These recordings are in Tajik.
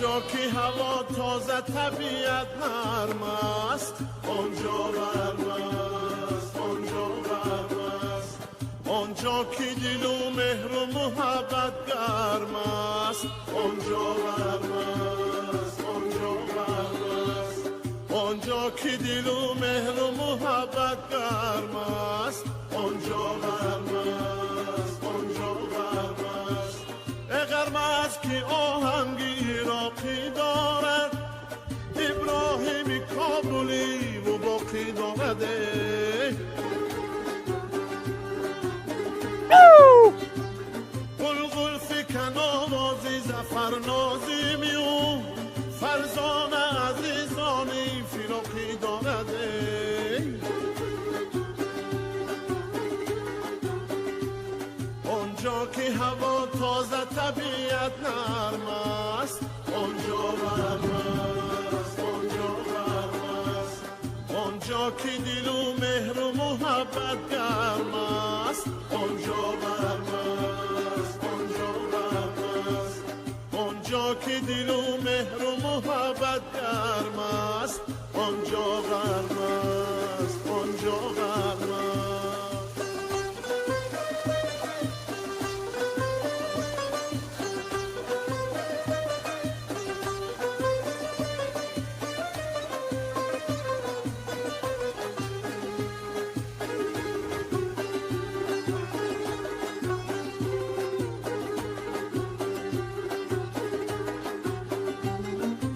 Онҷо ки ҳаво тоза, табиат нарм аст, онҷо ғарм аст, онҷо ғарм аст. Онҷо ки дилу меҳру муҳаббат гарм аст, онҷо ғарм аст, онҷо ғарм аст. Онҷо ки дилу меҳру муҳаббат гарм аст, онҷо ғарм аст, онҷо ғарм аст. Э ғарм аст ки оҳанги ироқӣ дорад, Иброҳими Кобуливу боқӣ дорад. Ғулғул фикан овози зафарнозими ӯ, фарзона азизони фироқӣ дорад. Онҷо ки ҳаво тоза, табиат нарм аст, онҷо ғарм аст, онҷо ғарм аст. Онҷо ки дилу меҳру муҳаббат гарм аст, онҷо ғарм аст, онҷо ғарм аст. Онҷо ки дилу меҳру муҳаббат гарм аст, онҷо ғарм аст, онҷо ғарм аст.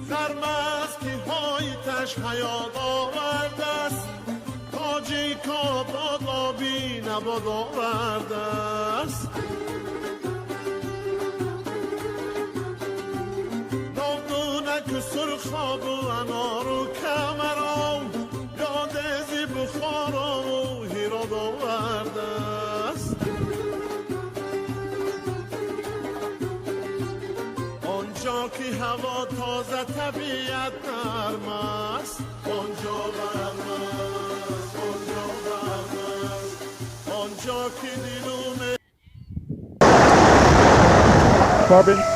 Ғарм аст ки ҳоиташ ҳаёт овардааст, тоҷик обод оби набод овардааст. Нодунаку сурхобу анору камаром, ёдези Бухорову Ҳирод овардааст. Онҷо ки ҳаво тоза, табиат нарм аст, онҷо ғарм аст, онҷо ғарм аст. Онҷо ки дилу Corbin.